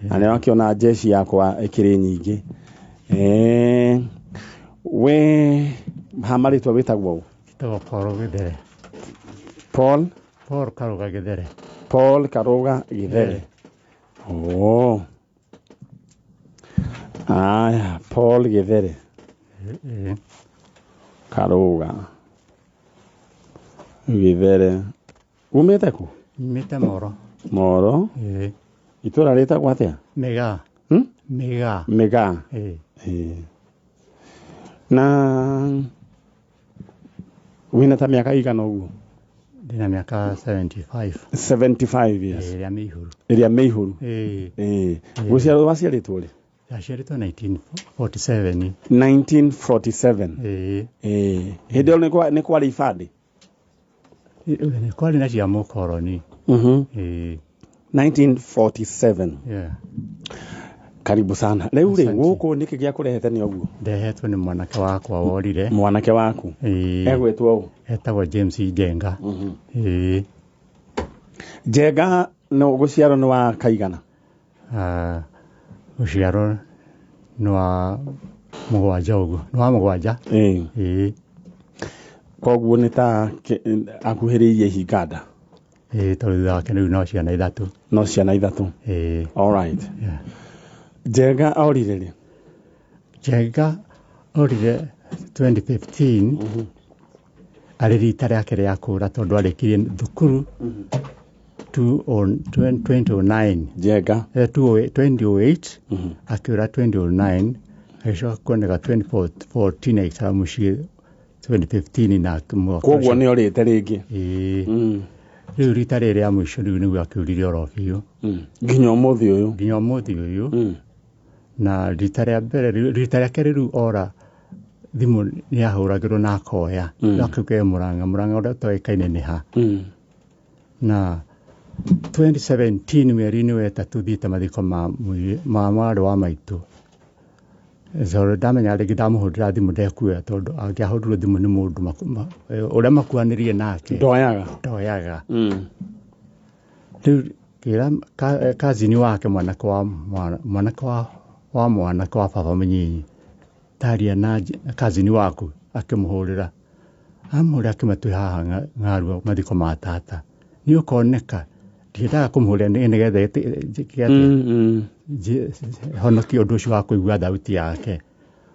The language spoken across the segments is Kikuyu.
Na nĩ wakĩona jeshi yakwa ĩkĩrĩ nyingĩ. We ha marĩtwa wĩtagwo ũ? Njĩtagwo Paul Gĩthere. Paul? Paul Karuga Gĩthere. Paul Karuga Gĩthere. Oh. Aya, Paul Gĩthere. Karuga Gĩthere. Umĩte kũ? Nyumĩte Moro. Moro? Ĩĩ. Itũra rĩtagwo atĩa? Mĩgaa. Hmm? Mĩgaa. Mĩgaa. Ĩĩ. Ĩĩ. Na wĩna ta mĩaka igana ũguo? Ndĩna mĩaka 75. 75 years. Ĩĩ, ĩrĩa mĩihũru. Ĩrĩa mĩihũru. Ĩĩ. Ĩĩ. Gũciarwo waciarĩtwo rĩ? Ndaciarĩtwo 1947. 1947. Ĩĩ. Ĩĩ. Hĩndĩ ĩyo nĩ kwarĩ ibandĩ? Nĩ kwarĩ na cia mũkoroni. Ĩĩ. 1947. Yeah. Karibu sana. Rĩu rĩ, Asante. gũkũ nĩkĩ gĩakũrehete nĩ ũguo? Ndehetwo nĩ mwanake wakwa worire. Mwanake waku? Ĩĩ. Egwĩtwo ũ? Etagwo James Njenga. Ĩĩ. Njenga no gũciarwo nĩ wa kaigana? Gũciarwo nĩ wa mũgwanja ũguo. Nĩ wa mũgwanja. Ĩĩ. Ĩĩ. Koguo nĩ ta akuhĩrĩirie ihinganda? Ĩĩ, tondũ thutha wake rĩu no ciana ithatũ. No ciana ithatũ. Ĩĩ. All right. Yeah. Njenga orire rĩ? Njenga orire 2015. Arĩ rita rĩake rĩa kũra tondũ arĩkirie thukuru 2009. Njenga. 2008, akĩũra 2009, agĩcoka kuoneka 2014, agĩikara mũciĩ 2015 na mwaka Koguo ũcio. nĩ orĩte rĩngĩ. Ĩĩ. Rĩu rita rĩrĩ rĩa mũico rĩu nĩguo akĩũrire oro biũ. Nginya ũmũthĩ ũyũ. Nginya ũmũthĩ ũyũ. Na rita rĩa mbere, rita rĩa kerĩ rĩu ora thimũ nĩ ahũragĩrwo na akoya. Akauga Mũrang'a, Mũrang'a ũrĩa ũtoĩkaine nĩ ha. Na 2017 mweri-inĩ wa ĩtatũ thiĩte mathiko ma ma mwarĩ wa maitũ. So ndamenya rĩngĩ ndamũhũrĩra thimũ ndekuoya, tondũ angĩahũrirwo thimũ nĩ mũndũ ũrĩa makuanĩrie nake. Ndoyaga. Ndoyaga. Rĩu ngĩra kazini wake, mwanake wa mwanake wa mwanake wa baba mũnyinyi, taria na kazini waku. Akĩmũhũrĩra, amũhũrĩra, akĩmwe twĩ haha ng'arua mathiko ma tata, nĩ ũkoneka. Ndiendaga kũmũhũrĩra nĩgetha njĩke atĩa? Honokie ũndũ ũcio wa kũigua thauti yake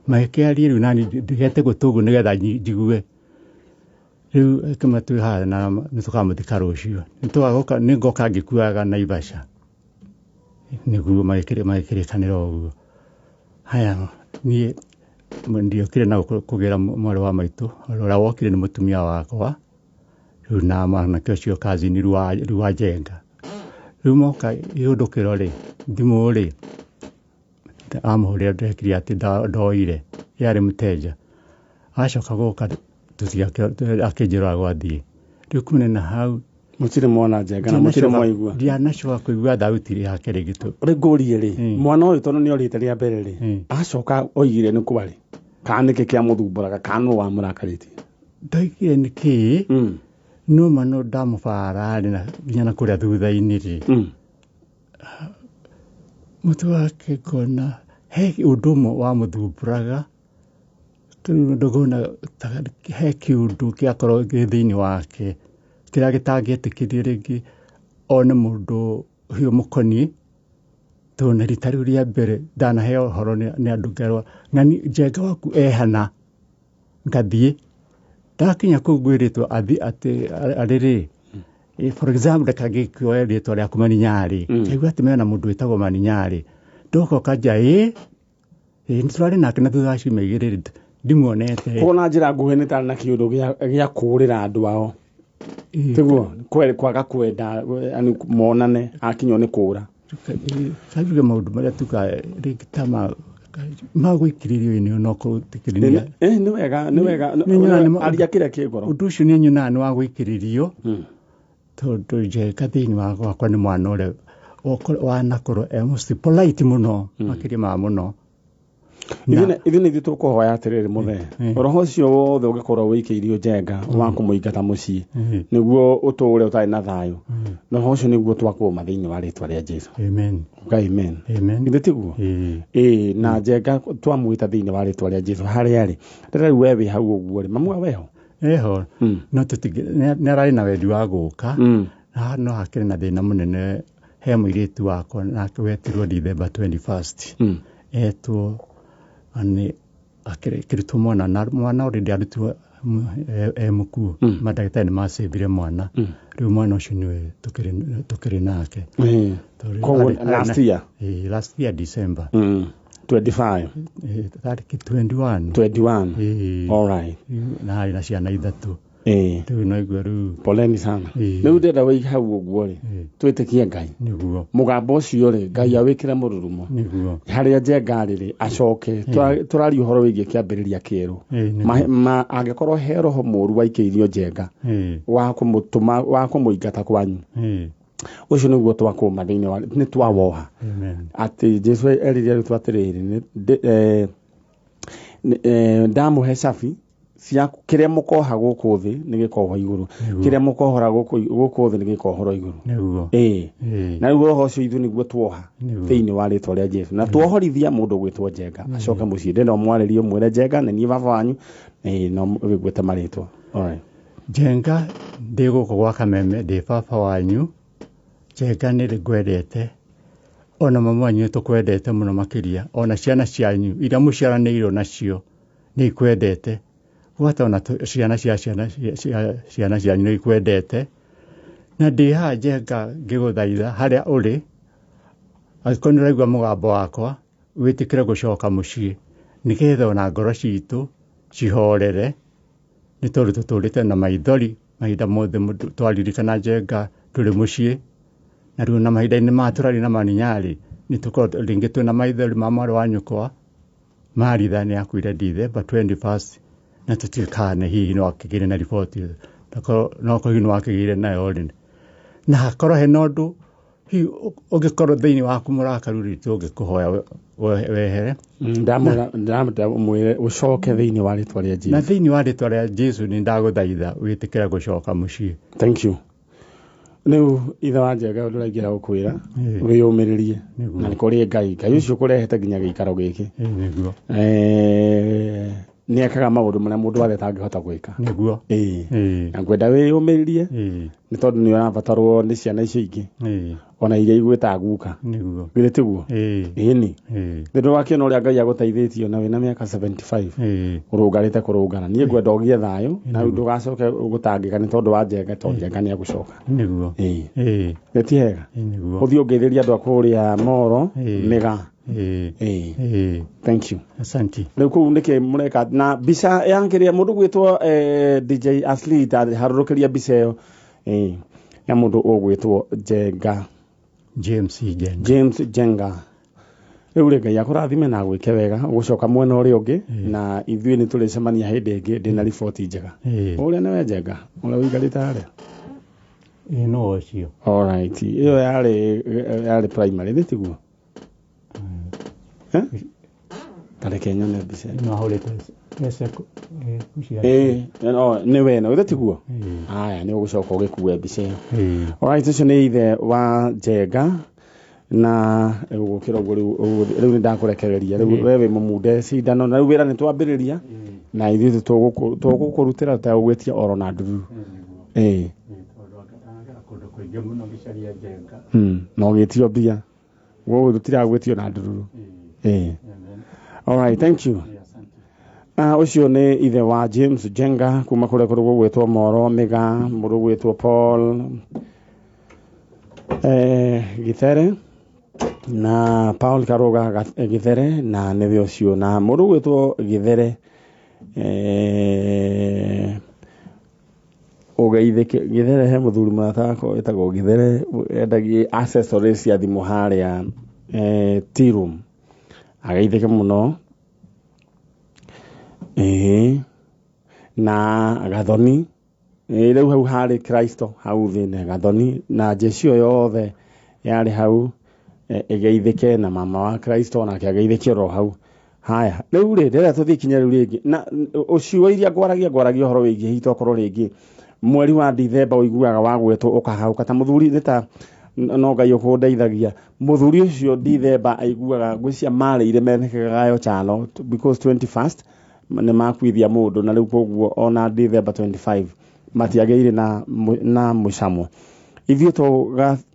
magĩkĩaria. Rĩu nani ndigete gũtũ ũguo nĩgetha njigue. Rĩu akĩmwe twĩ haha na nĩ tũkamũthika rũciũ, nĩ ngoka ngĩkuaga Naivasha. Nĩguo magĩkĩrĩkanĩra ũguo. Haya, niĩ ndiokire na kũgĩra mwarĩ wa maitũ ũrĩa wokire nĩ mũtumia wakwa rĩu na mwanake ũcio kazini rĩu wa Njenga. Rĩu moka ihũndũkĩro rĩ, thimũ rĩ amũhũrĩra, ndekire atĩ ndoire, yarĩ mteja. Acoka gũka akĩnjĩra gwathiĩ. Rĩu kumana na hau Mũtirĩ mwana Njenga na mũtirĩ mwaigua? Ndianacoka kũigua thauti yake rĩngĩ tu. Rĩ ngũrie rĩ, mwana ũyũ tondũ nĩ orĩte rĩa mbere rĩ, acoka oigire nĩ kwarĩ kana nĩkĩ kĩamũthumbũraga, kana nũ wamũrakarĩtie? Ndoigire nĩ kĩĩ, no ma no ndamũbara rĩ, na nginya na kũrĩa thutha-inĩ rĩ, mũtwe wake ngona he ũndũ ũmwe wamũthumbũraga. Rĩu ngona ta he kĩũndũ kĩakorwo gĩ thĩinĩ wake kĩrĩa gĩtangĩetĩkĩrie rĩngĩ one mũndũ ũyũ mũkoniĩ, tondũ na rita rĩu rĩa mbere ndanaheo ũhoro nĩ andũ, ngerwo ng'ani Njenga waku ehana. Ngathiĩ, ndakinya kũu ngwĩrĩtwo athiĩ atĩ arĩ rĩ, for example, reka ngĩkĩoe rĩtwa rĩaku Maninyarĩ, ngaigua atĩ mena mũndũ wĩtagwo Maninyarĩ. Ndoka ũkanja ĩ ĩ nĩ tũrarĩ nake, na thutha wa ciumia 2 rĩ, ndimuonete. Koguo na njĩra nguhĩ nĩ tarĩ na kĩũndũ gĩa kũũrĩra andũ ao, tiguo? Kwaga kwenda yani monane, akinywo nĩ kũũra. Kajuge maũndũ marĩa tuga rĩngĩ ta ma gwĩkirĩrio nĩ no kũtikĩrĩria. Nĩ wega, nĩ wega. Nĩ nyonaga Aria kĩrĩa kĩ ngoro. Ũndũ ũcio nĩ nyonaga nĩ wa gwĩkirĩrio, tondũ Njenga thĩinĩ wa gwakwa nĩ mwana ũrĩa wanakorwo e most polite mũno, makĩria ma mũno. Ithuĩ nĩ ithuĩ tũkũhoya atĩrĩrĩ mũthee, roho ũcio wothe ũngĩkorwo wĩikĩirio Njenga wa kũmũingata mũciĩ nĩguo ũtũũre ũtarĩ na thayũ, roho ũcio nĩguo twakũma thĩinĩ wa rĩtwa rĩa Jesu. Amen. Uga amen. Amen. Githĩ tiguo? Ĩĩ, na Njenga twamwĩta thĩinĩ wa rĩtwa rĩa Jesu harĩa arĩ. Rĩrĩa rĩu we wĩ hau ũguo rĩ, mamu weho? Eho. No nĩ ararĩ na wendi wa gũka. Na no hakĩrĩ na thĩna mũnene, he mũirĩtu wakwa nake wetirwo December 21st. Etwo nĩ akĩrutwo mwana, na mwana already arutirwo e mũkuũ. Mandagĩtarĩ nĩ macĩmbire mwana. Rĩu mwana ũcio nĩwe tũkĩrĩ nake. Koguo last year? Last year December. 25. Tarĩki 21. 21. All right. Na harĩ na ciana ithatũ. Rĩu no igua rĩu. Poleni sana. Rĩu ndĩrenda wĩige hau ũguo rĩ, twĩtĩkie Ngai. Nĩguo. Mũgambo ũcio rĩ, Ngai awĩkĩre mũrurumo. Nĩguo. Harĩa Njenga rĩ, acoke. Tũraria ũhoro wĩgiĩ kĩambĩrĩria kĩerũ. Angĩkorwo he roho mũũru waikĩirio Njenga, wa kũmũtũma, wa kũmũingata kwanyu. Ũcio nĩguo twakũma thĩinĩ wa, nĩ twawoha. Amen. Atĩ Jesu erire arutwo atĩrĩrĩ, ndamũhe cabi cia kĩrĩa mũkoha gũkũ thĩ nĩ gĩkohwo igũrũ, kĩrĩa mũkohora gũkũ thĩ nĩ gĩkohorwo igũrũ. Nĩguo. Na rĩu roho ũcio ithuĩ nĩguo tuoha thĩinĩ wa rĩtwa rĩa Jesu, na tuohorithia mũndũ gwĩtwo Njenga acoke mũciĩ. Ndĩrenda ũmwarĩrie ũmwĩre Njenga nĩ niĩ baba wanyu, no wĩgwĩte marĩtwa. All right. Njenga ndĩ gũkũ gwa Kameme, ndĩ baba wanyu. Njenga nĩ ngwendete, ona mama wanyu nĩ tũkwendete mũno makĩria, ona ciana cianyu iria mũciaranĩirwo nacio nĩ ikwendete, gwata ona ciana cia ciana cia ciana cianyu nĩ ikwendete. Na ndĩ haha Njenga ngĩgũthaitha harĩa ũrĩ, angĩkorwo nĩ ũraigua mũgambo wakwa, wĩtĩkĩre gũcoka mũciĩ nĩgetha ona ngoro citũ cihorere, nĩ tondũ tũtũrĩte na maithori mahinda mothe twaririkana Njenga tũrĩ mũciĩ. Na rĩu na mahinda-inĩ maya tũraria na maninyarĩ, nĩ tũkorwo rĩngĩ twĩna maithori ma mwarĩ wa nyũkwa Maritha nĩ akuire December 21st, na tũtiũĩ kana hihi no akĩgĩre na riboti ĩyo, no korwo hihi no akĩgĩire nayo rĩ, na hakorwo hena ũndũ hihi ũngĩkorwo thĩinĩ waku mũrakaru rĩ, tũngĩkũhoya wehere. Ndamwĩra ũcoke thĩinĩ wa rĩtwa rĩa Jesu. Na thĩinĩ wa rĩtwa rĩa Jesu nĩ ndagũthaitha wĩtĩkĩre gũcoka mũciĩ. Thank you. Rĩu ithe wa Njenga ũndũ ũrĩa ingĩenda gũkwĩra, wĩyũmĩrĩrie. Na nĩ kũrĩ Ngai. Ngai ũcio ũkũrehete nginya gĩikaro gĩkĩ. Nĩguo. Nĩ ekaga maũndũ marĩa mũndũ wothe atangĩhota gwĩka. Nĩguo. Na ngwenda wĩyũmĩrĩrie, nĩ tondũ nĩ ũrabatarwo nĩ ciana icio ingĩ. Ona iria igwĩtaga guka. Nĩguo. Githĩ tiguo? Ĩni. Nĩ ndĩrakĩona ũrĩa Ngai agũteithĩtie ona wĩna mĩaka 75. Ũrũngarĩte kũrũngara. Niĩ ngwenda ũgĩe thayũ, na rĩu ndũgacoke gũtangĩka nĩ tondũ wa Njenga, tondũ Njenga nĩ egũcoka. Nĩguo. Nĩ ti hega? Nĩguo. Ũthiĩ ũngeithĩrie andũ a kũrĩa Moro, Mĩgaa. Thank you. Asante. Rĩu kũu nĩkĩ mũreka? Na mbica ya kĩrĩa mũndũ gwĩtwo, DJ Ashley, harũrũkĩria mbica ĩyo. Ya mũndũ ũgwĩtwo Njenga. James Njenga. James Njenga. Rĩu rĩ, Ngai akũrathime na agwĩke wega, ũgũcoka mwena ũrĩa ũngĩ, na ithuĩ nĩ tũrĩcemania hĩndĩ ĩngĩ ndĩna riboti njega. Ũrĩa nĩwe Njenga, ũrĩa ũikarĩte harĩa? No ũcio. All right. Ĩyo yarĩ primary, nĩ tiguo? Ta reke nyone mbica ĩno. No ahũrĩte cia No, nĩ we no, githĩ tiguo? Aya, nĩ ũgũcoka ũgĩkue mbica ĩyo. All right, ũcio nĩ ithe wa Njenga, na gũkĩra ũguo rĩu nĩ ndakũrekereria. Rĩu we wĩ mũmunde cindano, na rĩu wĩra nĩ twambĩrĩria, na ithuĩ tũgũkũrutĩra tũtagũgwĩtia oro na ndururu. Kũndũ kũingĩ mũno gĩcaria Njenga. Na ũgĩtio mbia. Gũkũ tũtiragwĩtio na ndururu. All right, thank you. Ũcio nĩ ithe wa James Njenga kuma kũrĩa kũrĩ gũgwĩtwo Moro Mĩgaa, mũndũ ũgwĩtwo Paul Githere na Paul Karuga Githere, na nĩwe ũcio, na mũndũ ũgwĩtwo Githere, ũgeithĩke. Githere he mũthuri mũrata wakwa wĩtagwo Githere, endagia accessories cia thimũ harĩa, tea room. Ageithĩke mũno. Na Gathoni. Rĩu hau harĩ Kristo hau thĩ nĩ Gathoni, na jeshi ĩyo yothe yarĩ hau, ĩgeithĩke, na mama wa Kristo nake ageithĩke oro hau Haya, rĩu rĩ ndĩrenda tũthiĩ ikinya rĩu rĩngĩ na ciugo iria ngwaragia ngwaragia ũhoro wĩgiĩ hihi tokorwo rĩngĩ mweri wa Dithemba ũiguaga wagwetwo ũkahahũka ta mũthuri nĩ ta no Ngai ũkũndeithagia. Mũthuri ũcio Dithemba aiguaga ngwĩciria marĩire mene kĩgagayo chano because 21st nĩ makuithia mũndũ na rĩu koguo ona Dithemba 25 matiagĩire na mũcamo. Ithuĩ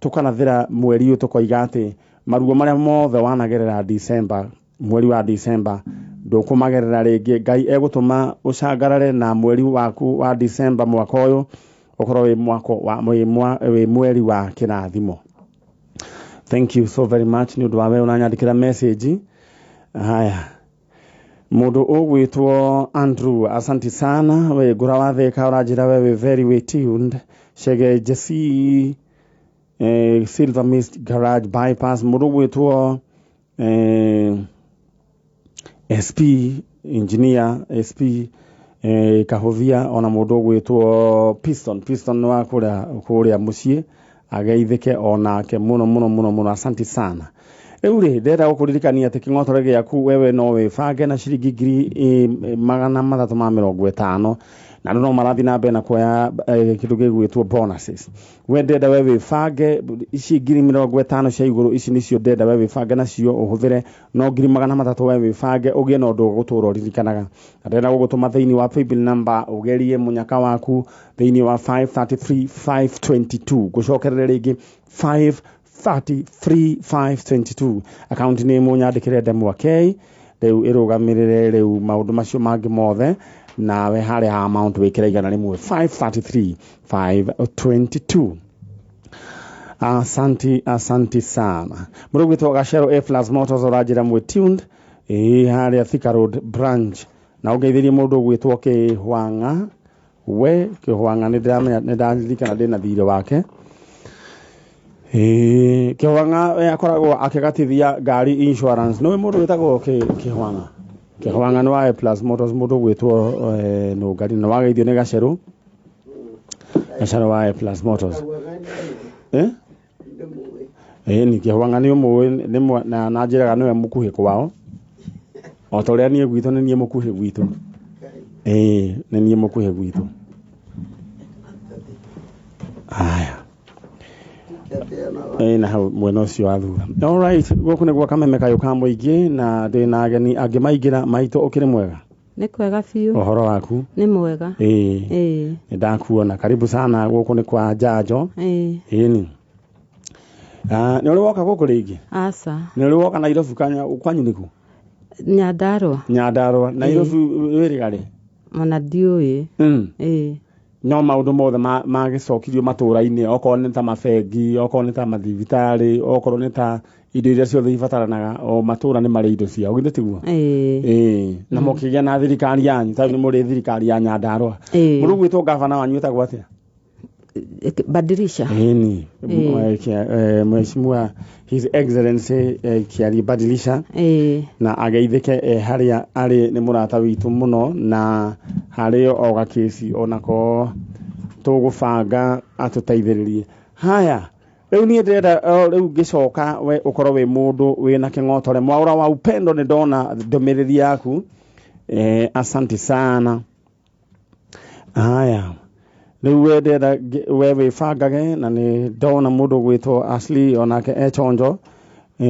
tũkanathĩra mweri ũyũ tũkoiga atĩ maruo marĩa mothe wanagerera December, mweri wa December ndũkũmagerera rĩngĩ. Ngai egũtũma ũcangarare na mweri waku wa December mwaka ũyũ ũkorwo wĩ mwaka wa wĩ mweri wa kĩrathimo. Thank you so very much nĩ ũndũ wa we ũranyandĩkĩra message. Haya, mũndũ ũgwĩtwo Andrew, asanti sana we ngũra wa Thĩka ũranjĩra we wĩ very well tuned. Chege Jesse, Silver Mist Garage Bypass. Mũndũ ũgwĩtwo SP Engineer SP Kahũthia, ona mũndũ ũgwĩtwo Piston Piston wa kũrĩa mũciĩ ageithĩke onake mũno mũno mũno mũno, asanti sana. Rĩu rĩ ndĩrenda gũkũririkania atĩ kĩng'otore gĩaku wewe no wĩbange na ciringi 350,000 na andũ no marathiĩ na mbere na kuoya kĩndũ gĩgwĩtwo bonuses. We ndĩrenda we wĩbange ici 50,000 cia igũrũ, ici nĩcio ndĩrenda we wĩbange nacio ũhũthĩre, no 300,000 we wĩbange ũgĩe na ũndũ ũgũtũra ũririkanaga. Na ndĩrenda gũgũtũma thĩinĩ wa paybill number ũgerie mũnyaka waku thĩinĩ wa 533,522. Ngũcokerere rĩngĩ 533,522. Account name ũnyandĩkĩre Ndemwa K, rĩu ĩrũgamĩrĩre rĩu maũndũ macio mangĩ mothe, nawe harĩa ha amount wĩkĩre 100 533,522. Asanti, asanti sana. Mũndũ ũgwĩtwo Gacero A Plus Motors ũranjĩra mwĩ tuned ĩĩ harĩa Thika Road branch. Na ũngeithĩrie mũndũ ũgwĩtwo Kĩhwang'a. We Kĩhwang'a nĩ ndĩramenya, nĩ ndaririkana ndĩna thirĩ wake. Kĩhwang'a we akoragwo akĩgatithia ngari insurance. Nĩũĩ mũndũ wĩtagwo Kĩhwang'a? Kĩhwang'a nĩ wa A Plus Motors, mũndũ ũgwĩtwo Nũngari, na wageithio nĩ Gacerũ. Gacerũ wa A Plus Motors. Ni Kĩhwang'a nĩ ũmũĩ, na njĩraga nĩwe mũkuhĩ kwao. O ta ũrĩa niĩ gwitũ nĩ niĩ mũkuhĩ gwitũ. Nĩ niĩ mũkuhĩ gwitũ. Haya. Na hau mwena ũcio wa thutha. All right, gũkũ nĩ gwa Kameme kayũ ka mũingĩ na ndĩna ageni angĩ maingĩra. Maitũ ũkĩrĩ mwega? Nĩ kwega biũ. Ũhoro waku? Nĩ mwega. Nĩ ndakuona. Karibu sana gũkũ nĩ kwa Njanjo. Ĩni. Nĩ ũrĩ woka gũkũ rĩngĩ? Aca. Nĩ ũrĩ woka Nairobi kanya kwanyu nĩkũ? Nyandarũa. Nyandarũa. Nairobi wĩrĩga rĩ? Ona ndiũĩ. No maũndũ mothe magĩcokirio matũra-inĩ, okorwo nĩ ta mabengi, okorwo nĩ ta mathibitarĩ, okorwo nĩ ta indo iria ciothe ibataranaga, o matũra nĩ marĩ indo ciao, githĩ tiguo? Na mũkĩgĩa na thirikari yanyu, ta rĩu nĩ mũrĩ thirikari ya Nyandarũa. Mũndũ ũgwĩtwo gavana wanyu wĩtagwo atĩa? Badilisha. Ĩni. Mheshimiwa His Excellency Kiarie Badilisha. Na ageithĩke harĩa arĩ, nĩ mũrata witũ mũno, na harĩ o gakĩci onako tũgũbanga atũteithĩrĩrie. Haya, rĩu niĩ ndĩrenda rĩu ngĩcoka we ũkorwo wĩ mũndũ wĩna kĩng'otore. Mwaũra wa Upendo nĩ ndona ndũmĩrĩri yaku. Asante sana. Haya, rĩu we ndĩrenda we wĩbangage, na nĩ ndona mũndũ ũgwĩtwo Ashley onake e chonjo. No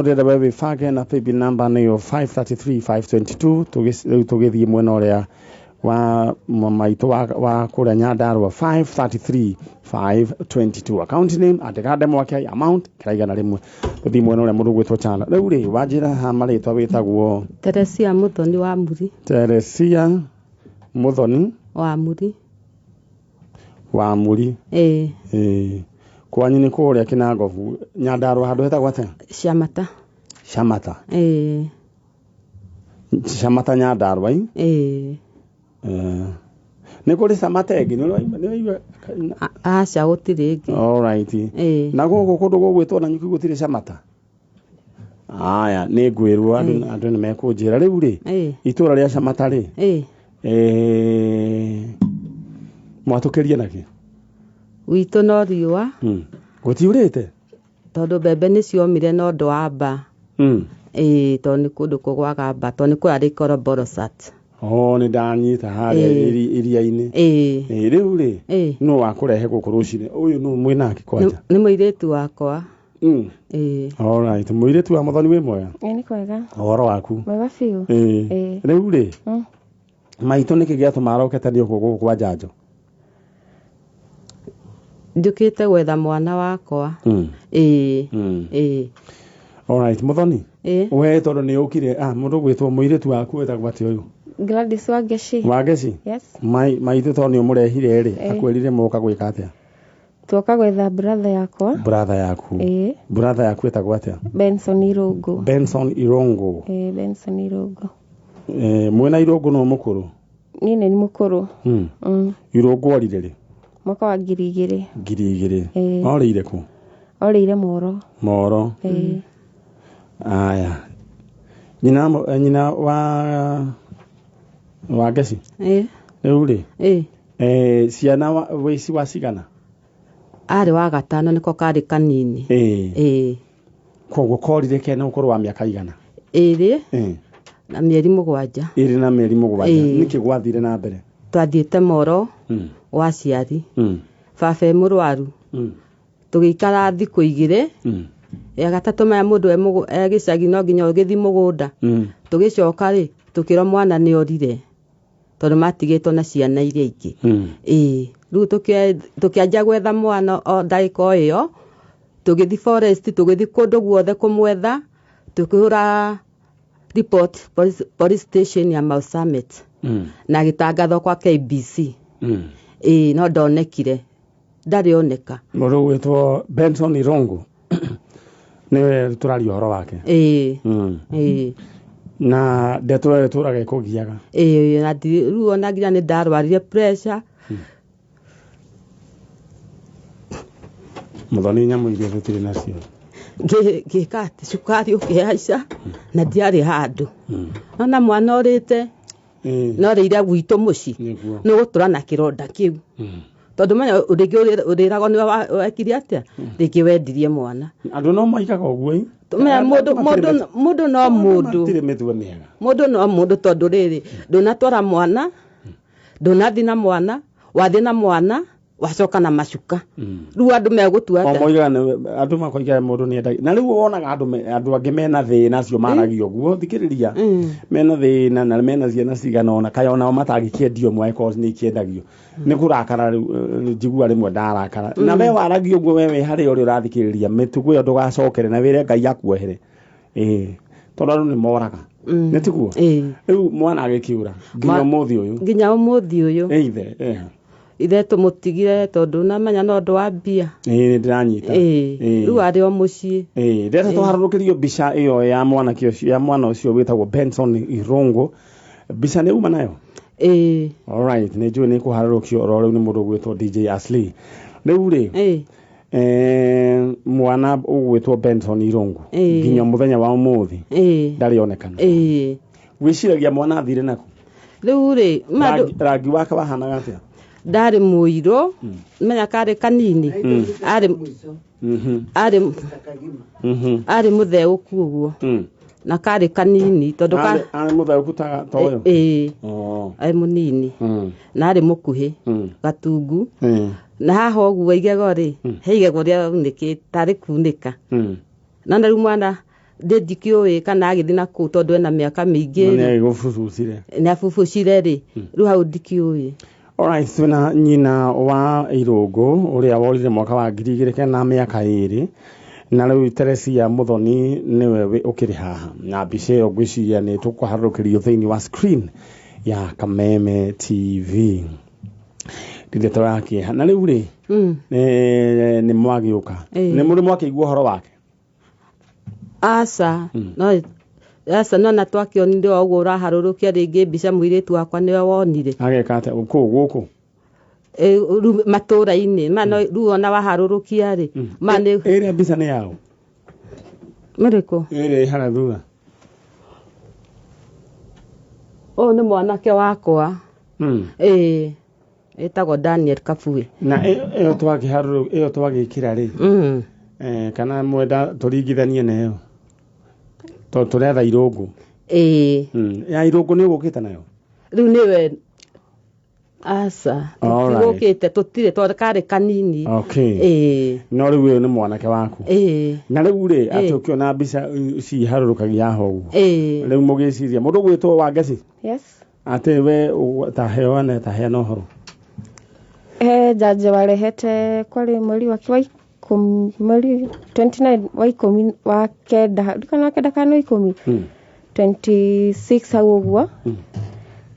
ndĩrenda we wĩbange na paybill number nĩyo 533,522. Rĩu tũgĩthiĩ mwena ũrĩa wa maitũ wa kũrĩa Nyandarũa, 533,522. Account name andĩka Ndemwa K, amount kĩra 100. Tũthiĩ mwena ũrĩa mũndũ ũgwĩtwo Chala. Rĩu rĩ wanjĩra ha marĩtwa wĩtagwo? Teresia Muthoni wa Muri. Teresia Muthoni wa Muri. Wa Muri. Kwanyu nĩ kũrĩa Kĩnangobu, Nyandarũa handũ hetagwo atĩa? Ciamata. Ciamata. Ciamata Nyandarũa i? Nĩ kũrĩ Ciamata ĩngĩ? Nĩ ũraigua? Aca, gũtirĩ ĩngĩ. All right. Na gũkũ kũndũ gũgwĩtwo na nyuki gũtirĩ Ciamata? Aya, nĩ ngwĩrwo andũ nĩ mekũnjĩra. Rĩu rĩ, itũra rĩa Ciamata rĩ, mwatũkĩrie nakĩ? Witũ no riũa. Gũtiurĩte? Tondũ mbembe nĩ ciomire na ũndũ wa mbaa. Ĩĩ, tondũ nĩ kũndũ kũgwaga mba, tondũ nĩ kũrarĩ Koroboro-Sat. O nĩ ndanyita harĩa iria-inĩ. Ĩĩ. Rĩu rĩ, Ĩĩ. nũ wakũrehe gũkũ rũcinĩ? Ũyũ nũ mwĩnake kwanja? Nĩ mũirĩtu wakwa. Ĩĩ. Alright, mũirĩtu wa Mũthoni wĩ mwega? Ĩĩ nĩ kwega. Ũhoro waku? Mwega biũ. Ĩĩ. Ĩĩ. Rĩu rĩ, maitũ nĩkĩ gĩatũma aroke tene ũguo gũkũ kwa Njanjo? Njũkĩte gwetha mwana wakwa. Ĩĩ. Ĩĩ. Alright, Mũthoni. Ĩĩ. We tondũ nĩ ũkire, mũndũ gwĩtwo mũirĩtu waku wĩtagwo atĩa ũyũ? Gladys Wangeci. Wangeci? Yes. Maitũ tondũ nĩ ũmũrehire rĩ, akwĩrire mũka gwĩka atĩa? Tuoka gwetha brother yakwa. Brother yaku. Ĩĩ. Brother yaku ĩtagwo atĩa? Benson Irũngũ. Benson Irũngũ. Ĩĩ, Benson Irũngũ. Mwĩna Irũngũ nũ mũkũrũ? Niĩ nĩ mũkũrũ. Irũngũ orire rĩ? Mwaka wa 2000. 2000. Ĩĩ. Orĩire kũ? Orĩire Moro. Moro. Ĩĩ. Aya. Nyina wa Wangeci? Ĩĩ. Rĩu rĩ? Ĩĩ. Ciana wĩici wa cigana? Arĩ wa gatano nĩko karĩ kanini. Ĩĩ. Ĩĩ. Koguo korire kena ũkũrũ wa mĩaka igana? 2 Ĩĩ. Na mĩeri 7. 2 na mĩeri 7. Nĩkĩ gwathire na mbere? Twathiĩte Moro wa aciari. Baba e mũrwaru. Tũgĩikara thikũ 2. Ya gatatũ maya mũndũ e gĩcagi no nginya ũgĩthiĩ mũgũnda. Tũgĩcoka rĩ, tũkĩrwo mwana nĩ orire. Tondũ matigĩtwo na ciana iria ingĩ. Ĩĩ. Rĩu tũkĩanjia gwetha mwana o ndagĩka o ĩyo, tũgĩthiĩ forest, tũgĩthiĩ kũndũ guothe kũmwetha, tũkĩhũra report police station ya Mau Summit. Na gĩtangathwo kwa KBC. Ĩĩ, no ndonekire. Ndarĩ oneka. Mũndũ ũgwĩtwo Benson Irũngũ nĩwe tũraria ũhoro wake. Ĩĩ. Ĩĩ. Na ndeto ĩyo ĩtũraga ĩkũgiaga. Ĩĩ, na rĩu ona nginya nĩ ndarwarire pressure. Mũthoni nyamũ iria tũtirĩ nacio. Ngĩka atĩ cukari ũkĩhaica na ndiarĩ handũ. Nona mwana ũrĩte, no rĩire gwitũ mũciĩ. Nĩ ũgũtũra na kĩronda kĩu. Tondũ menya rĩngĩ ũrĩragwo nĩwe wekire atĩa, rĩngĩ wendirie mwana. Andũ no moigaga ũguo ĩ. Menya mũndũ no mũndũ. Matirĩ mĩtwe mĩega. Mũndũ no mũndũ tondũ rĩrĩ, ndũnatwara mwana, ndũnathiĩ na mwana, wathiĩ na mwana, wacoka na macuka. Rĩu andũ megũtua atĩa? O moigaga andũ makoigaga mũndũ nĩ endagia. Na rĩu wonaga andũ angĩ mena thĩna acio maragia ũguo, thikĩrĩria. Mena thĩna na mena ciana cigana ũna, kaĩ onao matangĩkĩendio mwe korwo nĩ ikĩendagio. Nĩ kũrakara rĩu, njigua rĩmwe ndarakara. Na we waragia ũguo we wĩ harĩa ũrĩ ũrathikĩrĩria, mĩtugo ĩyo ndũgacokere na wĩre Ngai akuohere. Ĩĩ. Tondũ andũ nĩ moraga. Nĩ tiguo? Rĩu mwana agĩkĩũra nginya ũmũthĩ ũyũ. Nginya ũmũthĩ ũyũ. Ĩ ithe, Ithe tũmũtigire tondũ namenya no ũndũ wa mbia. Ĩĩ, nĩ ndĩranyita. Ĩĩ. Rĩu arĩ o mũciĩ. Ĩĩ, ndĩrenda tũharũrũkĩrio mbica ĩyo ya mwanake ũcio, ya mwana ũcio wĩtagwo Benson Irũngũ. Mbica nĩ uma nayo? Ĩĩ. Alright, nĩ njũĩ nĩ kũharũrũkio oro rĩu nĩ mũndũ ũgwĩtwo DJ Ashley. Rĩu rĩ, mwana ũgwĩtwo Benson Irũngũ nginya mũthenya wa ũmũthĩ ndarĩ onekana. Wĩciragia mwana athire nakũ? Rĩu rĩ, Rangi wake wahanaga atĩa? Ndarĩ mũirũ, menya karĩ kanini. Arĩ mũtheũku ũguo. Na karĩ kanini tondũ Arĩ mũtheũku ta ũyũ? Ĩĩ. Arĩ mũnini. Na arĩ mũkuhĩ. Gatungu. Na haha ũguo igego rĩ, he igego rĩaunĩkĩte, tarĩ kunĩka. Na rĩu mwana ndikĩũĩ kana agĩthiĩ na kũu tondũ ena mĩaka mĩingĩ rĩ. Nĩ agĩgũbubucire. Nĩ abubucire rĩ, rĩu hau ndikĩũĩ. Alright, twĩna nyina wa Irũngũ ũrĩa worire mwaka wa 2000 na mĩaka 2, na rĩu Teresia Mũthoni nĩwe ũkĩrĩ haha na mbica ĩyo ngwĩciria nĩ tũkũharũrũkĩrio thĩinĩ wa screen ya Kameme TV. Ndeto ya kĩeha. Na rĩu rĩ, nĩ mwagĩũka. Nĩ mũrĩ mwakĩigua ũhoro wake? Aca, no aca, no na twakĩonire o ũguo ũraharũrũkia rĩngĩ mbica mũirĩtu wakwa nĩwe wonire. Ageka atĩa? Kũu gũkũ? Rĩu matũũra-inĩ, ma no rĩu ona waharũrũkia rĩ, ma nĩ Ĩrĩa mbica nĩ yaũ? Mĩrĩkũ? Ĩrĩa ĩ harĩa thutha. Ũyũ nĩ mwanake wakwa. Ĩĩ. Ĩtagwo Daniel Kabui. Na ĩyo twakĩharũrũ, ĩyo twagĩkĩra rĩ? Kana mwenda tũringithanie na ĩyo? Tondũ tũretha Irũngũ. Ĩĩ. Ya Irũngũ nĩ ũgũkĩte nayo? Rĩu nĩwe aca. Alright. Tũtigũkĩte, tũtirĩ, tondũ karĩ kanini. Okay. Ĩĩ. No rĩu ũyũ nĩ mwanake waku. Ĩĩ. Na rĩu rĩ, atĩ Ĩĩ. ũkĩona mbica ciharũrũkagia haha ũguo. Ĩĩ. Rĩu mũgĩciria mũndũ ũgwĩtwo Wangeci? Yes. Atĩ we ta heane, ta heana ũhoro. He njanjo warehete kwarĩ mweri wake wa ikũmi, mweri 29 wa ikũmi wa kenda, ndikana wa kenda kana wa ikũmi? 26 hau ũguo.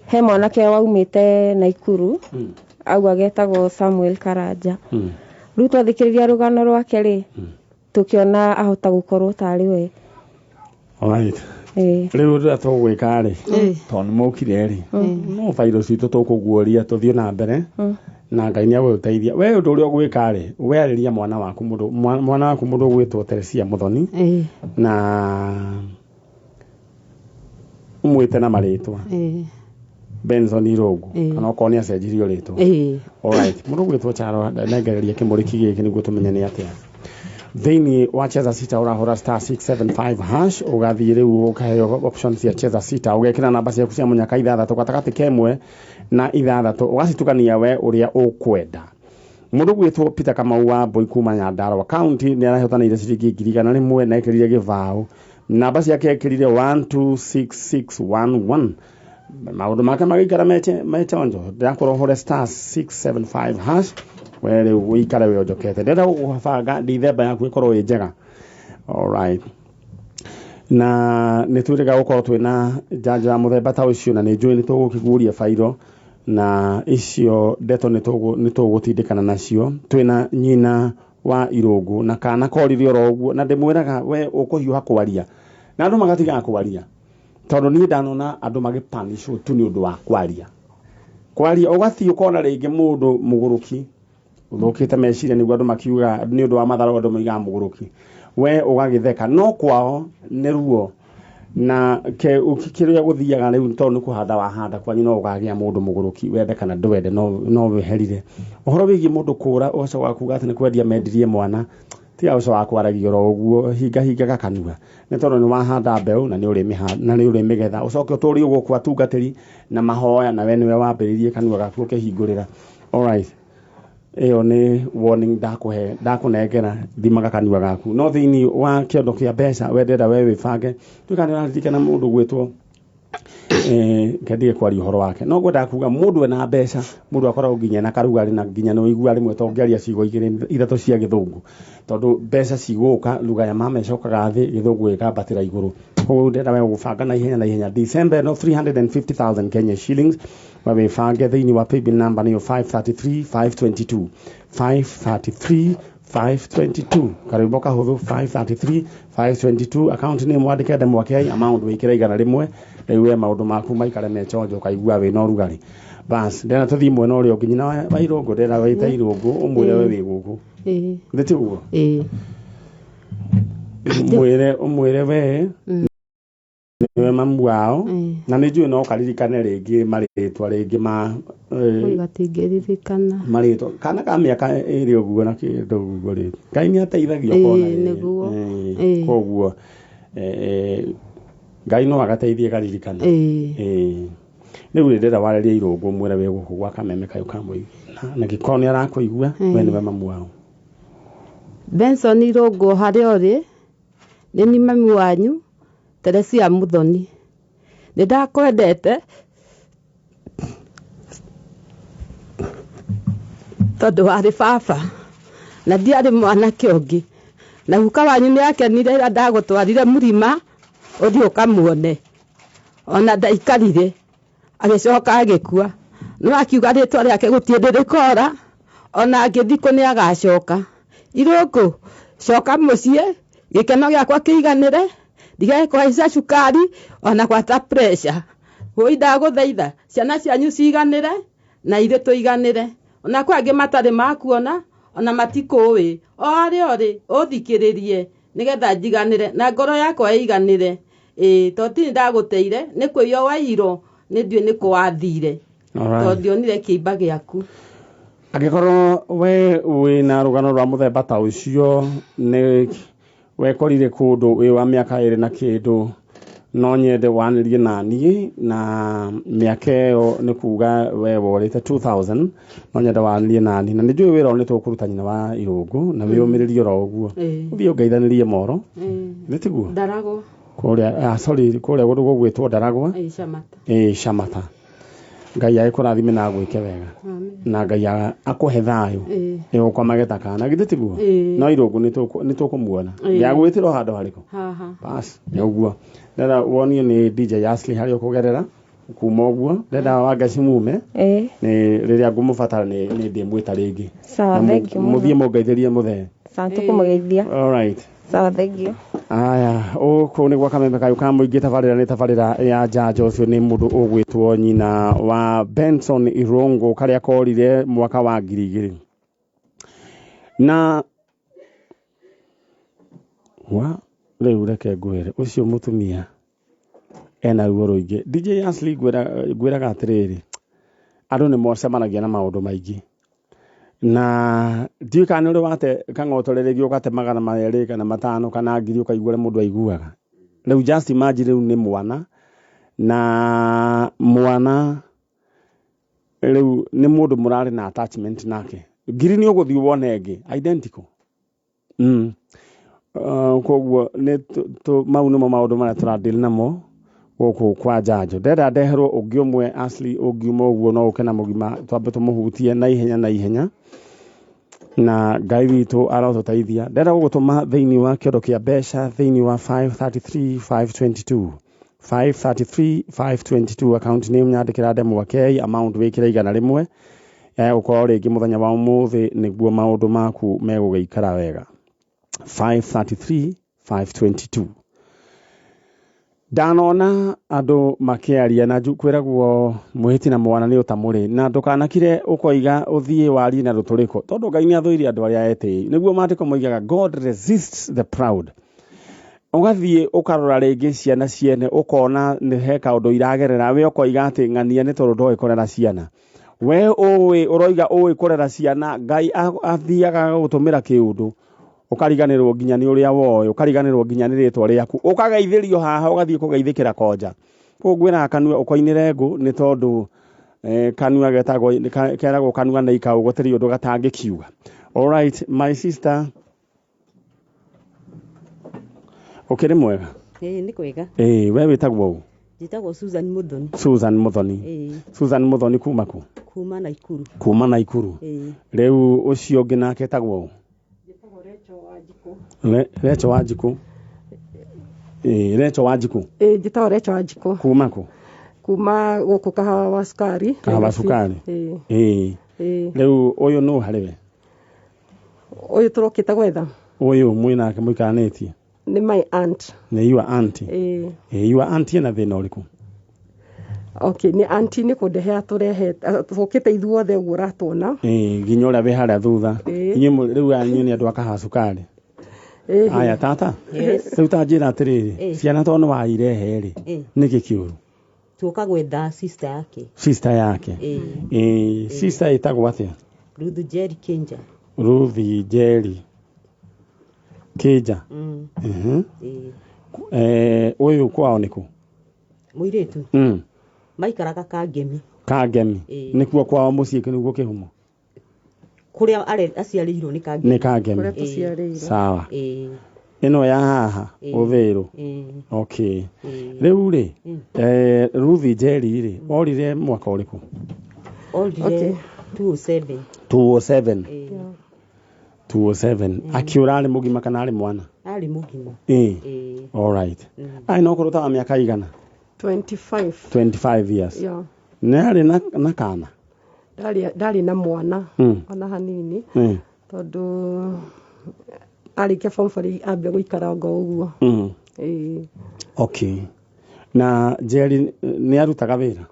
He mwanake waumĩte Naikuru, auga getagwo Samuel Karanja. Rĩu twathikĩrĩria rũgano rwake rĩ, tũkĩona ahota gũkorwo tarĩ we. Alright. Ĩĩ. Rĩu ũrĩa tũgwĩka rĩ, tondũ nĩ mũkire rĩ, no bairũ citũ tũkũguũria tũthiĩ na mbere, na Ngai nĩ egũgũteithia. We ũndũ ũrĩa ũgwĩka rĩ, we arĩria mwana waku mũndũ, mwana waku mũndũ ũgwĩtwo Teresia Mũthoni, na ũmwĩte na marĩtwa. Benson Irũngũ, kana okorwo nĩ acenjirio rĩtwa. Alright. Mũndũ ũgwĩtwo Charo, nengereria kĩmũrĩki gĩkĩ nĩguo tũmenye nĩ atĩa. Thĩinĩ wa Cheza Sita ũrahũra star 675 hash, ũgathiĩ rĩu ũkaheo option cia Cheza Sita, ũgekĩra namba ciaku cia mũnyaka ithathatũ gatagatĩ ka ĩmwe na ithathatũ, ũgacitukania we ũrĩa ũkwenda. Mũndũ ũgwĩtwo Peter Kamau wa Mbui kuma Nyandarua County nĩ arahotanĩire ciringi ngiri igana rĩmwe na ekĩrire gĩbaũ. Namba ciake ekĩrire 126611. Maũndũ make magĩikara mechonjo. Ndĩrakwĩra ũhũre star 675 hash, we rĩu ũikare wĩonjokete. Ndĩrenda gũgũbanga Dithemba yaku ĩkorwo ĩ njega. Alright. Na nĩ twĩrĩga gũkorwo twĩna njanjo ya mũthemba ta ũcio, na nĩ njũĩ nĩ tũgũkĩguũria bairo, na icio ndeto nĩ tũgũtindĩkana nacio. Twĩna nyina wa Irũngũ na kana korire oro ũguo, na ndĩmwĩraga we ũkũhiũha kwaria na andũ magatigaga kwaria, tondũ niĩ ndanona andũ magĩpanishwo tu nĩ ũndũ wa kwaria. Kwaria ũgathiĩ ũkona rĩngĩ mũndũ mũgũrũki ũthũkĩte meciria, nĩguo andũ makiuga nĩ ũndũ wa matharũ andũ moigaga mũgũrũki, we ũgagĩtheka, no kwao nĩ ruo. Na kĩrĩa gũthiaga rĩu tondũ nĩ kũhanda wahanda kwanyu, no ũkagĩa mũndũ mũgũrũki, wende kana ndwende, no weherire. Ũhoro wĩgiĩ mũndũ kũra ũgacoka kuga atĩ nĩ kwendia mendirie mwana, tiga ũcio wa kwaragia oro ũguo, hinga hingaga kanua, nĩ tondũ nĩ wahanda mbeũ na nĩ ũrĩmĩgetha, ũcoke ũtũrie gũkũ atungatĩri na mahoya, na we nĩwe wambĩrĩirie kanua gaku ũkĩhingũrĩra. Alright. Ĩyo nĩ warning ndakũhe, ndakũnengera, thimaga kanua gaku. No thĩinĩ wa kĩondo kĩa mbeca, we ndĩrenda we wĩbange. Tuĩka nĩ ũraririkana mũndũ gwĩtwo, ngendige kwaria ũhoro wake, no ngwendaga kuga mũndũ ena mbeca, mũndũ akoragwo nginya na karugarĩ, na nginya nĩ ũiguaga rĩmwe to ũngĩaria ciugo igĩrĩ ithatũ cia gĩthũngũ, tondũ mbeca cigũka, lugha ya mama ĩcokaga thĩ, gĩthũngũ gĩkambatĩra igũrũ. Koguo ndĩrenda we gũbanga na ihenya na ihenya. December no 350,000 Kenya shillings, we wĩbange thĩinĩ wa paybill number nĩyo 533 522, 533 522, karwĩmbo kahũthũ 533 522, account name wandĩke Ndemwa K, amount wĩkĩre igana rĩmwe, rĩu we maũndũ maku maikare me chonjo, ũkaigua wĩna ũrugarĩ. Bas, ndĩrenda tũthiĩ mwena ũrĩa ũngĩ, nyina wa Irũngũ, ndĩrenda wĩte Irũngũ ũmwĩre we wĩ gũkũ. Nĩ tiguo? Ĩĩ. Ũmwĩre we nĩwe mamu wao, na nĩ njũĩ no ũkaririkane rĩngĩ marĩtwa rĩngĩ ma Gatingĩririkana. marĩtwa kana ka mĩaka ĩrĩ ũguo na kĩndũ ũguo rĩ, Ngai nĩ ateithagia ũkona Ĩĩ, rĩrĩ. nĩguo. Ĩĩ, Ĩĩ. koguo Ngai no agateithie karirikana. Ĩĩ. Ĩĩ. Rĩu rĩ, ndĩrenda warĩrie Irũngũ ũmwĩre wĩ gũkũ gwa kameme kayũ ka mũingĩ, na gĩkorwo nĩ arakũigua, we nĩwe mamu wao. Benson Irũngũ harĩa ũrĩ, nĩ niĩ mami wanyu Teresia Mũthoni. Nĩ ndakwendete tondũ warĩ baba na ndiarĩ mwanake ũngĩ, na guka wanyu nĩ akenire rĩrĩa ndagũtwarire mũrima ũthiĩ ũkamuone, ona ndaikarire agĩcoka agĩkua, no akiuga rĩtwa rĩake gũtirĩ hĩndĩ rĩkora, ona angĩthikwo nĩ agacoka. Irũngũ, coka mũciĩ, gĩkeno gĩakwa kĩiganĩre, ndigage kũhaica cukari ona gwata pressure. Wũi ndagũthaitha, ciana cianyu ciganĩre na ithuĩ tũiganĩre, ona kwĩ angĩ matarĩ makuona ona matikũĩ, o harĩa ũrĩ ũthikĩrĩrie nĩgetha njiganĩre na ngoro yakwa ĩiganĩre. Ĩĩ, tondũ ti ndagũteire, nĩ kũiywo waiyirwo, nĩ ndiũĩ nĩ kũ wathire, tondũ ndionire kĩimba gĩaku. Angĩkorwo we wĩna rũgano rwa mũthemba ta ũcio, nĩ wekorire kũndũ wĩ wa mĩaka ĩrĩ na kĩndũ, No nyende wanĩrie na niĩ na mĩaka ĩyo nĩ kuga we worĩte 2000, no nyende wanĩrie na niĩ na nĩ njũĩ wĩra ũyũ nĩ tũkũruta nyina wa Irũngũ na wĩyũmĩrĩrie oro ũguo. Ũthiĩ ũngeithanĩrie moro. Nĩ tiguo? Ndaragwo. Kũrĩa, sorry, kũrĩa kũndũ gũgwĩtwo Ndaragwa. Ĩĩ, Camata. Ĩĩ, Camata. Ngai agĩkũrathime na agwĩke wega. Amen. Na Ngai akũhe thayũ. Ĩgũkomage ta kana githĩ tiguo? No Irũngũ nĩ tũkũmuona. Ndĩagwĩtĩrwo handũ harĩkũ? Haha. Bas, nĩ ũguo. Ndĩrenda wonio nĩ DJ Ashley harĩa ũkũgerera kuma ũguo. Ndĩrenda Wangeci mume. Nĩ rĩrĩa ngũmũbatara nĩ ndĩmwĩta rĩngĩ. Sawa, Na thank you mũno. Mũthiĩ mũngeithĩrie mũthee. Sawa, tũkũmũgeithia. All right. Sawa, thank you. Aya, ũkũ nĩ gwa kameme kayũ ka mũingĩ, tabarĩra nĩ tabarĩra ya njanjo. Ũcio nĩ mũndũ ũgwĩtwo nyina wa Benson Irũngũ karĩa korire mwaka wa 2000. Na wa rĩu reke ngwĩre ũcio mũtumia ena ruo rũingĩ. DJ Ashley ngwĩraga atĩrĩrĩ, andũ nĩ mocemanagia na maũndũ maingĩ. Na ndiũĩ kana nĩ ũrĩ wate kang'otore rĩngĩ ũgate 200 kana 500 kana 1000 ũkaigua ũrĩa mũndũ aiguaga. Rĩu just imagine rĩu nĩ mwana na mwana rĩu nĩ mũndũ mũrarĩ na attachment nake. 1000 nĩ ũgũthiĩ wone ĩngĩ identical. Koguo nĩ mau nĩmo maũndũ marĩa tũradeal namo gũkũ kwa njanjo. Ndĩrenda ndeherwo ũngĩ ũmwe Ashley ũngiuma ũguo no ũke na mũgima twambe tũmũhutie na ihenya na ihenya. Na Ngai witũ arotũteithia. Ndĩrenda gũgũtũma thĩinĩ wa kĩondo kĩa mbeca thĩinĩ wa 533 522. 533 522 account name nyandĩkĩra Ndemwa K, amount wĩkĩre 100. Gũkorwo rĩngĩ mũthenya wa ũmũthĩ nĩguo maũndũ maku megũgĩikara wega. 533 522. Ndanona andũ makĩaria na kwĩragwo mwĩhĩti na mwana nĩ ũtamũrĩ na ndũkanakire ũkoiga ũthiĩ warie na rũtũrĩko tondũ Ngai nĩ athũire andũ arĩa etĩi. Nĩguo maandĩko moigaga God resists the proud. Ũgathiĩ ũkarora rĩngĩ ciana ciene ũkona nĩ he kaũndũ iragerera we ũkoiga atĩ ng'ania nĩ tondũ ndoĩ kũrera ciana. We ũĩ ũroiga ũĩ kũrera ciana, Ngai athiaga gũtũmĩra kĩũndũ ũkariganĩrwo nginya nĩ ũrĩa woĩ, ũkariganĩrwo nginya nĩ rĩtwa rĩaku, ũkageithĩrio haha ũgathiĩ kũgeithĩkĩra konja. Koguo ngwĩraga kanua ũkoinĩre ngũ nĩ tondũ kanua getagwo keragwo kanua nĩ ikaũ gũtirĩ ũndũ gatangĩkiuga. All right, my sister. Ũkĩrĩ mwega? Ĩĩ, nĩ kwega. Ĩĩ, we wĩtagwo ũ? Njĩtagwo Susan Muthoni. Susan Muthoni. Ĩĩ. Susan Muthoni kuma kũ? Kuma Naikuru. Kuma Naikuru. Ĩĩ. Rĩu ũcio ũngĩ nake etagwo ũ? Recho Wanjikũ. Ĩĩ, Recho Wanjikũ. Ĩĩ, njĩtagwo Recho Wanjikũ. Kuma kũ? Kuma gũkũ Kahawa wa Cukari. Kahawa Cukari. Ĩĩ. Ĩĩ. Ĩĩ. Rĩu ũyũ nũ harĩ we? Ũyũ tũrokĩte gwetha. Ũyũ mwĩ nake mũikaranĩtie? Nĩ my aunt. Nĩ your auntie. Ĩĩ. Ĩĩ, your auntie ena thĩna ũrĩkũ? Okay, nĩ auntie nĩ kũndehera tũrehete, tũkĩte ithuothe ũguo ũratuona. Ĩĩ, nginya ũrĩa wĩ harĩa thutha. Ĩĩ. Inyuĩ rĩu inyuĩ nĩ andũ a Kahawa Cukari. Aya tata. Yes. Rĩu ta njĩra atĩrĩrĩ, ciana tondũ nĩ wairehe rĩ, nĩkĩ kĩũru? Tuoka gwetha sister yake. Sister yake. Ĩĩ, sister ĩtagwo atĩa? Ruth Jerry Kinja. Ruth Jerry Kinja. Ũyũ kwao nĩ kũ? Mũirĩtu. Maikaraga Kangemi. Kangemi. Nĩkuo kwao mũciĩ nĩguo kĩhumo? Kũrĩa aciarĩirwo nĩ Kangemi. Nĩ Kangemi. Kũrĩa tũciarĩirwo. Sawa. Ĩno ya haha Ũthĩrũ. Okay. Rĩu rĩ, Ruth Njeri rĩ, orire mwaka ũrĩkũ? Orire 207. 207. 207. Akiũra arĩ mũgima kana arĩ mwana? Arĩ mũgima. Ĩĩ. All right. Arĩ na ũkũrũ ta wa mĩaka igana? 25. 25 years. Yeah. Nĩ arĩ na kana? Ndarĩ na mwana ona hanini tondũ arĩkia form 4 ambia gũikara ngo ũguo. Ĩĩ. Okay. Na Njeri nĩ arutaga wĩra?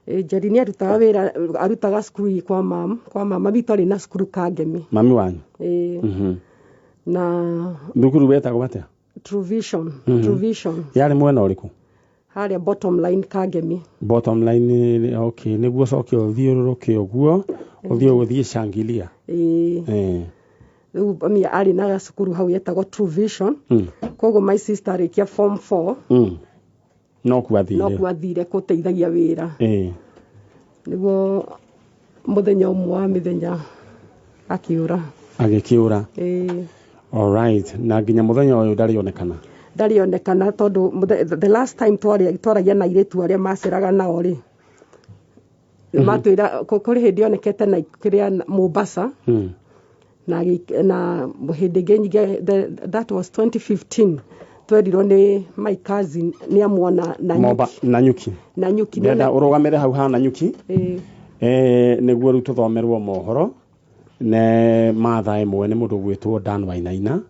Njeri nĩ arutaga wĩra, arutaga cukuru kwa mam, kwa mama witũ arĩ na cukuru Kangemi. Mami wanyu? Ĩĩ. Na thukuru wetagwo atĩa? True Vision. True Vision. Yarĩ mwena ũrĩkũ? Harĩa bottom line Kangemi. Bottom line, okay, nĩguo ũcoke ũthiũrũrũke ũguo, ũthiĩ ũgũthiĩ Shangilia. Ĩĩ. Rĩu mami arĩ na cukuru hau yetagwo True Vision. Koguo my sister arĩkia form 4. No kuo athire. No kuo athire gũteithagia wĩra. Ĩĩ. Nĩguo mũthenya ũmwe wa mĩthenya akĩũra. Agĩkĩũra. Ĩĩ. Alright, na nginya mũthenya ũyũ ndarĩ onekana. Ndarĩ onekana tondũ the last time twaragia na airĩtu arĩa maceraga nao rĩ, matwĩra kũrĩ hĩndĩ onekete na kĩrĩa Mombasa. Na hĩndĩ ĩngĩ nyingĩ, that was 2015, twerirwo nĩ my cousin nĩ amuona Nanyuki. Nanyuki. Ndĩrenda ũrũgamĩre hau ha Nanyuki. Nĩguo rĩu tũthomerwo mohoro ne mathaa ĩmwe nĩ mũndũ ũgwĩtwo Dan Wainaina.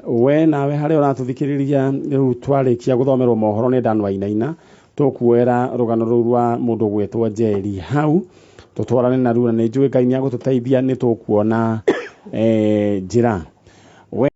We nawe harĩa ũratũthikĩrĩria rĩu twarĩkia gũthomerwo mohoro nĩ Dan Wainaina, tũkuoera rũgano rũu rwa mũndũ ũgwĩtwo Njeri hau tũtwarane naruo, na nĩ njũĩ Ngai nĩ agũtũteithia nĩ tũkuona njĩra.